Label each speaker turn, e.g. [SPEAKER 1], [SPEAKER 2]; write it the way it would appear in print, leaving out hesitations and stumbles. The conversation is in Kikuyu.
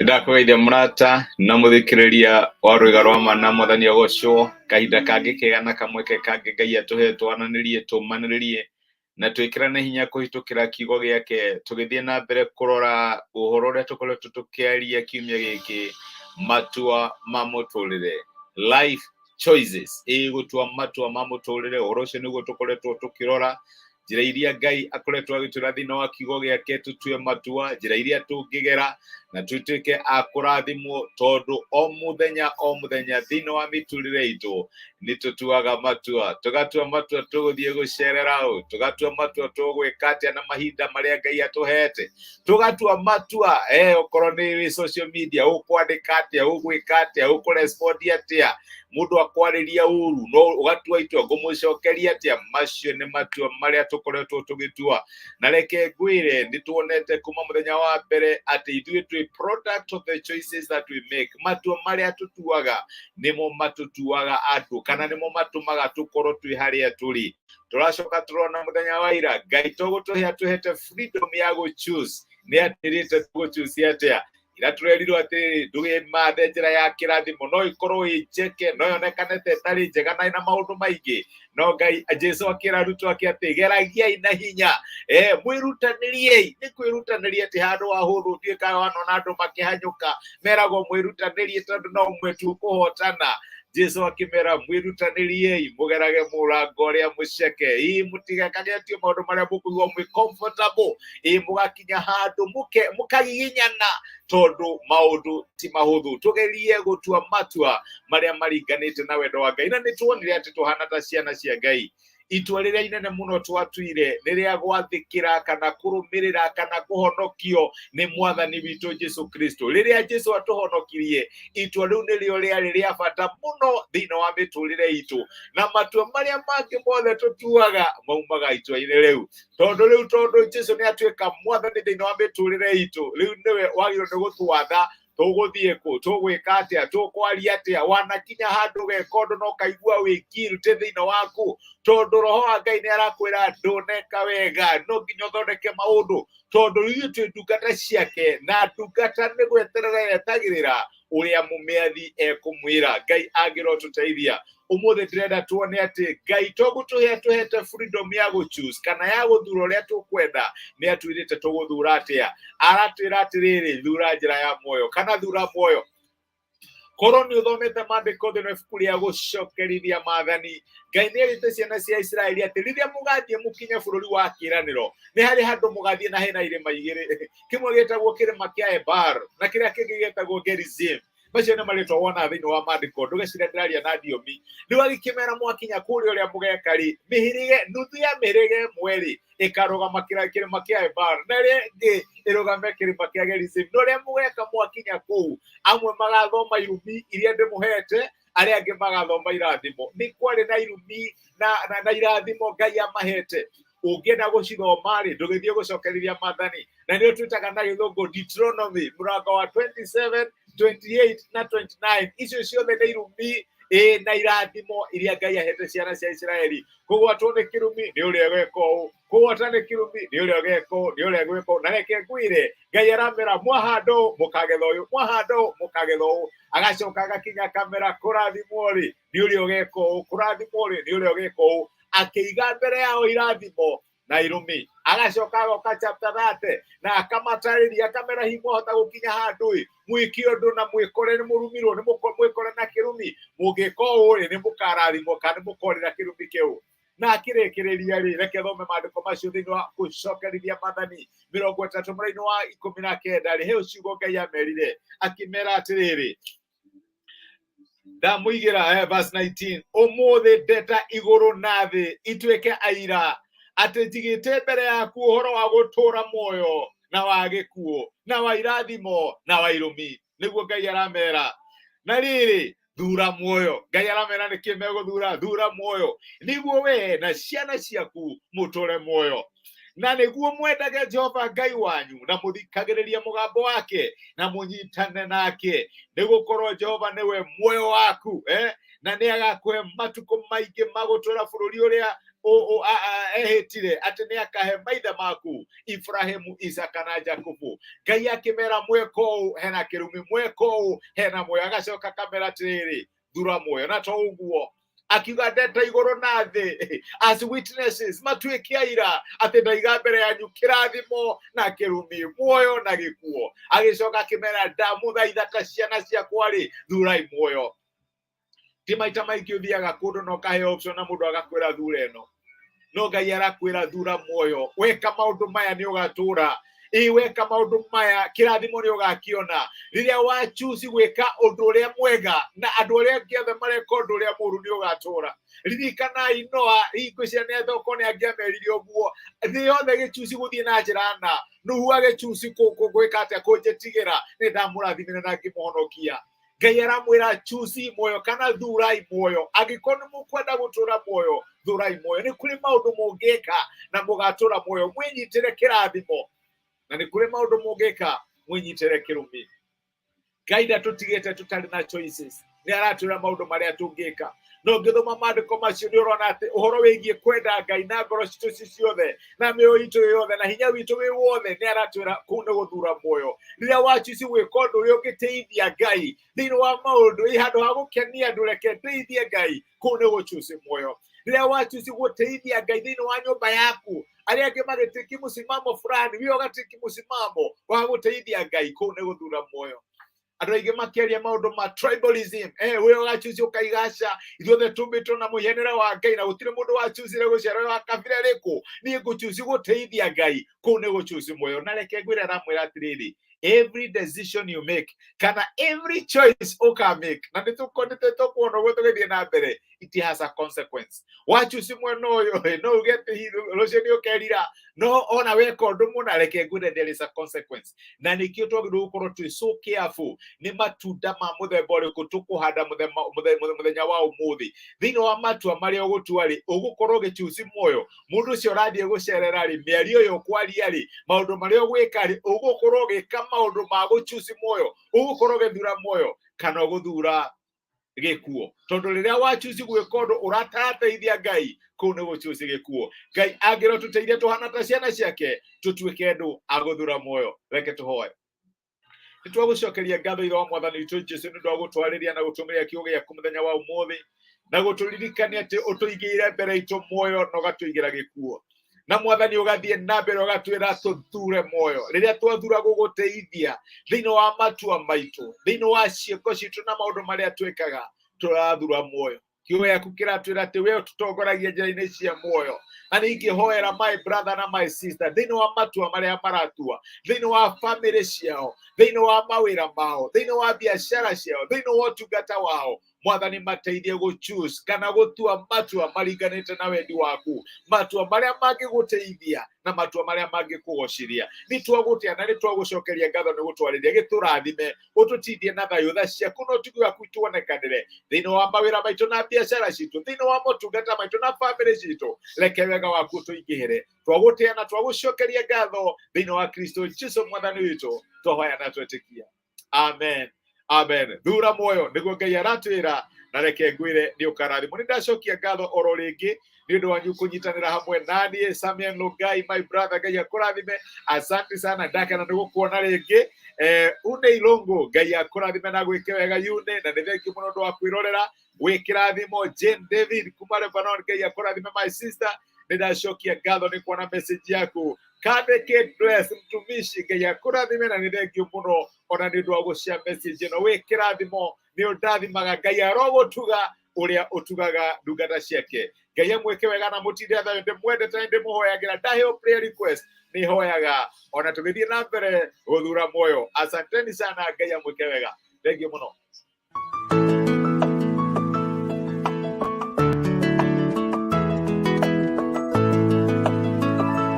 [SPEAKER 1] Nĩndakũgeithia mũrata na mũthikĩrĩria wa rwĩga rwa ma na mwathani agocwo. Kahinda kangĩ kega na kamweke kangĩ Ngai atũhe twananĩrie, tũmanĩrĩrie na twĩkĩrane hinya kũhĩtũkĩra kiugo gĩake, tũgĩthiĩ na mbere kũrora ũhoro ũrĩa tũkoretwo tũkĩaria kiumia gĩkĩ, matua ma mũtũrĩre, life choices. Ĩ gũtua matua ma mũtũrĩre, ũhoro ũcio nĩguo tũkoretwo tũkĩrora, njĩra iria Ngai akoretwo agĩtwĩra thĩinĩ wa kiugo gĩake tũtue matua, njĩra iria tũngĩgera na tũtuĩke a kũrathimwo, tondũ o mũthenya o mũthenya thĩinĩ wa mĩtũrĩre itũ nĩ tũtuaga matua. Tũgatua matua tũgũthiĩ gũcerera ũ, tũgatua matua tũgwĩka atĩa na mahinda marĩa Ngai atũhete, tũgatua matua okorwo nĩ wĩ social media ũkwandĩka atĩa, ũgwĩka atĩa, ũkũrespondi atĩa, mũndũ akwarĩria ũru no ũgatua itua ngũmũcokeria atĩa. Macio nĩ matua marĩa tũkoretwo tũgĩtua, na reke ngwĩre nĩ tuonete kuma mũthenya wa mbere atĩ ithuĩ twĩ product of the choices that we make. Matua marĩa tũtuaga nĩmo matũtuaga andũ, kana nĩmo matũmaga tũkorwo twĩ harĩa tũrĩ. Tũracoka tũrona mũthenya wa ira Ngai to gũtũhe atũhete freedom ya gũ choose, nĩ atĩrĩte tũgũ choose atĩa. Ira tũrerirwo atĩrĩrĩ, ndũgĩmathe njĩra ya kĩrathimo, no ĩkorwo ĩ njeke, no yonekane ta ĩtarĩ njega na ĩna maũndũ maingĩ, no Ngai Jesu akĩra arutwo ake atĩ geragiai na hinya, mwĩrutanĩriei. Nĩ kwĩrutanĩria ti handũ ha hũthũ, ndiũĩ kana wanona andũ makĩhanyũka meragwo mwĩrutanĩrie tondũ no ũmwe tu ũkũhotana. Jesu akĩmera mwĩrutanĩriei, mũgerage mũrango ũrĩa mũceke, ĩ mũtigekage atĩ maũndũ marĩa mũkũigua mwĩ comfortable, ĩ mũgakinya handũ mũkagiginyana, tondũ maũndũ ti mahũthũ. Tũgerie gũtua matua marĩa maringanĩte na wendo wa Ngai, na nĩ tuonire atĩ tũhana ta ciana cia Ngai. Itua rĩrĩa inene mũno twatuire nĩ rĩa gwathĩkĩra kana kũrũmĩrĩra kana kũhonokio nĩ mwathani witũ Jesu Kristo. Rĩrĩa Jesu atũhonokirie, itua rĩu nĩrĩo rĩarĩ rĩa bata mũno thĩinĩ wa mĩtũrĩre itũ, na matua marĩa mangĩ mothe tũtuaga maumaga itua-inĩ rĩu, tondũ rĩu tondũ Jesu nĩ atuĩka mwathani thĩinĩ wa mĩtũrĩre itũ, rĩu nĩwe wagĩrĩirwo nĩ gũtwatha tũgũthiĩ kũ, tũgwĩka atĩa, tũkwaria atĩa. Wanakinya handũ ũgeka ũndũ na ũkaigua wĩ guilty thĩinĩ waku, tondũ roho wa Ngai nĩ arakwĩra ndũneka wega, no nginya ũthondeke maũndũ, tondũ ithuĩ twĩ ndungata ciake, na ndungata nĩ gweterera yetagĩrĩra ũrĩa mũmĩathi ekũmwĩra. Ngai angĩrotũteithia ũmũthĩ, ndĩrenda tuone atĩ Ngai to gũtũhe atũhete freedom ya gũ choose kana ya gũthura ũrĩa tũkwenda, nĩ atwĩrĩte tũgũthura atĩa. Aratwĩra atĩrĩrĩ, thura njĩra ya muoyo kana thura muoyo. Korwo nĩ ũthomete maandĩko thĩinĩ wa ibuku rĩa gũcokerithia maathani, Ngai nĩ erĩte ciana cia Isiraeli atĩ rĩrĩa mũgathiĩ mũkinye bũrũri wa kĩĩranĩro, nĩ harĩ handũ mũgathiĩ na hena irĩma igĩrĩ, kĩmwe gĩtagwo kĩrĩma kĩa Ebal na kĩrĩa kĩngĩ gĩtagwo Gerizim. Macio nĩ marĩtwa wona thĩinĩ wa maandĩko, ndũgeciria ndĩraria na thiomi. Rĩu agĩkĩmera mwakinya kũrĩa ũrĩa mũgeka rĩ, mĩhĩrĩga, nuthu ya mĩhĩrĩga ĩmwe rĩ ĩkarũgama kĩrĩma kĩa Ebal na ĩrĩa ĩngĩ ĩrũgame kĩrĩma kĩa Gerizim. Na ũrĩa mũgeka mwakinya kũu, amwe magathoma irumi iria ndĩmũhete, arĩa angĩ magathoma irathimo. Nĩ kwarĩ na irumi na irathimo Ngai amahete. Ũngĩenda gũcithoma rĩ, ndũgĩthiĩ gũcokerithia maathani, na nĩyo twĩtaga na gĩthũngũ Deuteronomy, mũrango wa 27, 28 na 29. Icio ciothe nĩ irumi ĩ na irathimo iria Ngai ahete ciana cia Isiraeli. Kũgwatwo nĩ kĩrumi nĩ ũrĩa ũgeka ũũ, kũgwata nĩ kĩrumi nĩ ũrĩa ũgeka ũũ, nĩ ũrĩa gwĩka ũũ. Na reke ngwĩre, Ngai aramera mwahanda ũũ mũkagetha ũyũ, mwahanda ũũ mũkagetha ũũ. Agacoka agakinya akamera kũrathimwo rĩ nĩ ũrĩa ũgeka ũũ, kũrathimwo rĩ nĩ ũrĩa ũgeka ũũ, akĩiga mbere yao irathimo na irumi. Agacoka agoka chapter 30 na akamatarĩria, akamera hihi mwahota gũkinya handũ ĩ mwĩke ũndũ na mwĩkore nĩ mũrumirwo, nĩ mwĩkore na kĩrumi, mũngĩka ũũ rĩ nĩ mũkarathimwo kana nĩ mũkorĩra kĩrumi kĩu. Na akĩrĩkĩrĩria rĩ, reke thome maandĩko macio thĩinĩ wa gũcokerithia maathani 30 mũraini wa 19 rĩ, he ciugo Ngai amerire, akĩmera atĩrĩrĩ, ndamũigĩra verse 19, ũmũthĩ ndeta igũrũ na thĩ ituĩke aira atĩ njigĩte mbere yaku ũhoro wa gũtũũra muoyo na wa gĩkuũ, na wa irathimo na wa irumi. Nĩguo Ngai aramera. Na rĩrĩ, thura muoyo. Ngai aramera nĩkĩ megũthura? Thura muoyo nĩguo we na ciana ciaku mũtũre muoyo, na nĩguo mwendage Jehova Ngai wanyu na mũthikagĩrĩrie mũgambo wake na mũnyitane nake, nĩgũkorwo Jehova nĩwe muoyo waku, na nĩ agakũhe matukũ maingĩ ma gũtũũra bũrũri ũrĩa Ehĩtire atĩ nĩ akahe maithe maku Ibrahimu, Isaka na Jakubu. Ngai akĩmera mweka ũũ hena kĩrumi, mweka ũũ hena muoyo. Agacoka akamera atĩrĩrĩ, thura muoyo. Na to ũguo, akiuga ndeta igũrũ na thĩ as witnesses, matuĩke aira atĩ ndaiga mbere yanyu kĩrathimo na kĩrumi, muoyo na gĩkuo. Agĩcoka akĩmera, ndamũthaitha ta ciana ciakwa rĩ, thurai muoyo. Ti maita maingĩ ũthiaga kũndũ na ũkaheo option na mũndũ agakwĩra thura ĩno, no Ngai arakwĩra thura muoyo. Weka maũndũ maya nĩ ũgatũra. Ĩ weka maũndũ maya, kĩrathimo nĩ ũgakiona. Rĩrĩa wachusi gwĩka ũndũ ũrĩa mwega na andũ arĩa angĩ othe mareka ũndũ ũrĩa mũũru, nĩ ũgatũra. Ririkanai Noa, ngwĩciria nĩ athoko nĩ angĩamerire ũguo, thĩ yothe gĩchusi gũthiĩ na njĩra na Nuhu agĩchusi gwĩka atĩa? Kũnjĩtigĩra. Nĩ ndamũrathimire na ngĩmũhonokia. Ngai aramwĩra chusi muoyo kana thurai muoyo. Angĩkorwo nĩ mũkwenda gũtũra muoyo, thurai muoyo. Nĩ kũrĩ maũndũ mũngĩka na mũgatũra muoyo, mwĩnyitĩre kĩrathimo, na nĩ kũrĩ maũndũ mũngĩka mwĩnyitĩre kĩrumi. Ngai ndatũtigĩte tũtarĩ na choices, nĩ aratwĩra maũndũ marĩa tũngĩka. No ngĩthoma maandĩko macio, nĩ ũrona atĩ ũhoro wĩgiĩ kwenda Ngai na ngoro citũ ci ciothe na mĩoyo itũ yothe na hinya witũ wĩ wothe, nĩ aratwĩra kũu nĩ gũthura muoyo. Rĩrĩa wachuci gwĩka ũndũ ũrĩa ũngĩteithia Ngai thĩinĩ wa maũndũ, ĩ handũ ha gũkenia andũ, reke ndeithie Ngai, kũu nĩ gũchuci muoyo. Rĩrĩa wachuci gũteithia Ngai thĩinĩ wa nyũmba yaku, arĩa angĩ magĩtĩki mũsimamo fulani, we ũgatĩki mũsimamo wa gũteithia Ngai, kũu nĩ gũthura muoyo. Andũ aingĩ makĩaria maũndũ ma tribalism, we ũgachuci ũkaiga aca, ithuothe tũmbĩtwo na mũhianĩre wa Ngai na gũtirĩ mũndũ wachucire gũciarwo wa kabira ĩrĩkũ, niĩ ngũchuci gũteithia Ngai, kũu nĩ gũchuci muoyo. Na reke ngwĩre, aramwĩra atĩrĩrĩ, every decision you make kana every choice ũka make, na nĩ tũkuona ũguo tũgĩthiĩ na mbere, it has a consequence. Wachuci mwena ũyũ, no uge atĩ rũciũ nĩ ũkerira, no ona weka ũndũ mũna, reke ngwĩre, there is a consequence. Na nĩkĩo twagĩrĩirwo gũkorwo twĩ so careful nĩ matunda ma mũthemba ũrĩkũ tũkũhanda mũthenya wa ũmũthĩ. Thĩinĩ wa matua marĩa ũgũtua rĩ, ũgũkorwo ũgĩchuci muoyo. Mũndũ ũcio ũrathiĩ gũcerera rĩ, mĩario ĩyo ũkwaria rĩ, maũndũ marĩa ũgwĩka rĩ, ũgũkorwo ũgĩka maũndũ ma gũchuci muoyo, ũgũkorwo ũgĩthura muoyo kana ũgũthura gĩkuo? Tondũ rĩrĩa wachuci gwĩka ũndũ ũratarateithia Ngai, kũu nĩ gũchuci gĩkuo. Ngai angĩrwo tũteithie tũhana ta ciana ciake, tũtuĩke andũ a gũthura muoyo. Reke tũhoe. Nĩ twagũcokeria ngatho, Ithe wa Mwathani witũ Jesu, nĩ ũndũ wa gũtwarĩria na gũtũmĩria kiugo gĩaku mũthenya wa ũmũthĩ na gũtũririkania atĩ ũtũigĩire mbere itũ muoyo na ũgatũigĩra gĩkuo. Na Mwathani, ũgathiĩ na mbere ũgatwĩra tũthure muoyo. Rĩrĩa twathura gũgũteithia thĩinĩ wa matua maitũ, thĩinĩ wa ciĩko citũ na maũndũ marĩa twĩkaga, tũrathura muoyo. Kiugo gĩaku kĩratwĩra atĩ we ũtũtongoragia njĩra-inĩ cia muoyo. Na ningĩhoera my brother na my sister thĩinĩ wa matua marĩa maratua, thĩinĩ wa famĩlĩ ciao, thĩinĩ wa mawĩra mao, thĩinĩ wa biacara ciao, thĩinĩ wa ũtungata wao, Mwathani, mateithie gũ choose kana gũtua matua maringanĩte na wendi waku, matua marĩa mangĩgũteithia na matua marĩa mangĩkũgocithia. Nĩ twagũtĩa na nĩ twagũcokeria ngatho nĩ gũtwarĩria. Gĩtũrathime, ũtũtindie na thayũ, tha ciaku na ũtugi waku tuonekanĩre thĩinĩ wa mawĩra maitũ na biacara citũ, thĩinĩ wa motungata maitũ na famĩlĩ citũ. Reke wega waku ũtũingĩhĩre. Twagũtĩa na twagũcokeria ngatho thĩinĩ wa Kristo Jesu Mwathani witũ, twahoya na twetĩkia, amen, amen. Thura muoyo, nĩguo Ngai aratwĩra, na reke ngwĩre nĩ ũkarathimwo. Nĩ ndacokia ngatho oro rĩngĩ nĩ ũndũ wanyu kũnyitanĩra hamwe naniĩ. Samuel Lungai, my brother, Ngai akũrathime, asante sana, ndakena nĩ gũkuona rĩngĩ. Une Ilongo, Ngai akũrathime na gwĩke wega, Yune, na nĩ thengiũ mũno ũndũ wa kwĩrorera, wĩ kĩrathimo. Jane David kuma Lebanon, Ngai akũrathime, my sister, nĩ ndacokia ngatho nĩ kuona message yaku. Kabe Kate Bless, mtumishi, Ngai akũrathime na nĩ thengiũ mũno ona nĩ ũndũ wa gũshare message ĩno, wĩ kĩrathimo, nĩ ũndathimaga. Ngai arogũtuga ũrĩa ũtugaga ndungata ciake. Ngai amwĩke wega na mũtinde thayũ. Ndĩmwendete na ndĩmũhoyagĩra. Ndaheo prayer request, nĩ hoyaga ona tũgĩthiĩ na mbere gũthura muoyo. Asanteni sana, Ngai amwĩke wega, thengiũ mũno.